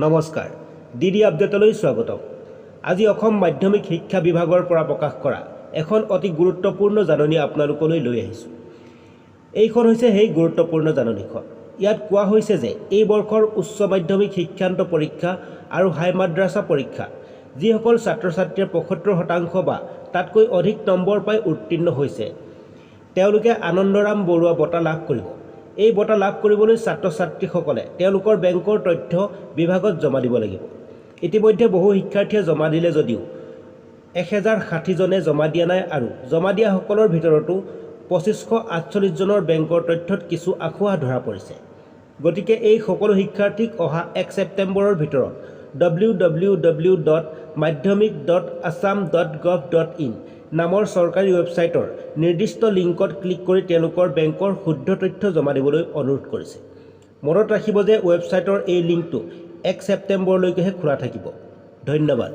নমস্কাৰ, ডি আপডেটলৈ স্বাগতম। আজি অসম মাধ্যমিক শিক্ষা বিভাগৰ পৰা প্ৰকাশ কৰা এখন অতি গুৰুত্বপূৰ্ণ জাননী আপোনালোকলৈ লৈ আহিছোঁ। এইখন হৈছে সেই গুৰুত্বপূৰ্ণ জাননীখন। ইয়াত কোৱা হৈছে যে এই বৰ্ষৰ উচ্চ মাধ্যমিক শিক্ষান্ত পৰীক্ষা আৰু হাই মাদ্ৰাছা পৰীক্ষা যিসকল ছাত্ৰ ছাত্ৰীয়ে 75% বা তাতকৈ অধিক নম্বৰ পাই উত্তীৰ্ণ হৈছে, তেওঁলোকে আনন্দৰাম বৰুৱা বঁটা লাভ কৰিব। এই বঁটা লাভ কৰিবলৈ ছাত্ৰ ছাত্ৰীসকলে তেওঁলোকৰ বেংকৰ তথ্য বিভাগত জমা দিব লাগিব। ইতিমধ্যে বহু শিক্ষাৰ্থীয়ে জমা দিলে যদিও 1060জনে জমা দিয়া নাই আৰু জমা দিয়াসকলৰ ভিতৰতো 2548জনৰ বেংকৰ তথ্যত কিছু আসোঁৱাহ ধৰা পৰিছে। গতিকে এই সকলো শিক্ষাৰ্থীক অহা 1 ছেপ্টেম্বৰৰ ভিতৰত www.madhyamik.assam.gov.in নামৰ চৰকাৰী ৱেবছাইটৰ নিৰ্দিষ্ট লিংকত ক্লিক কৰি তেওঁলোকৰ বেংকৰ শুদ্ধ তথ্য জমা দিবলৈ অনুৰোধ কৰিছে। মনত ৰাখিব যে ৱেবছাইটৰ এই লিংকটো 1 ছেপ্টেম্বৰলৈকেহে খোলা থাকিব। ধন্যবাদ।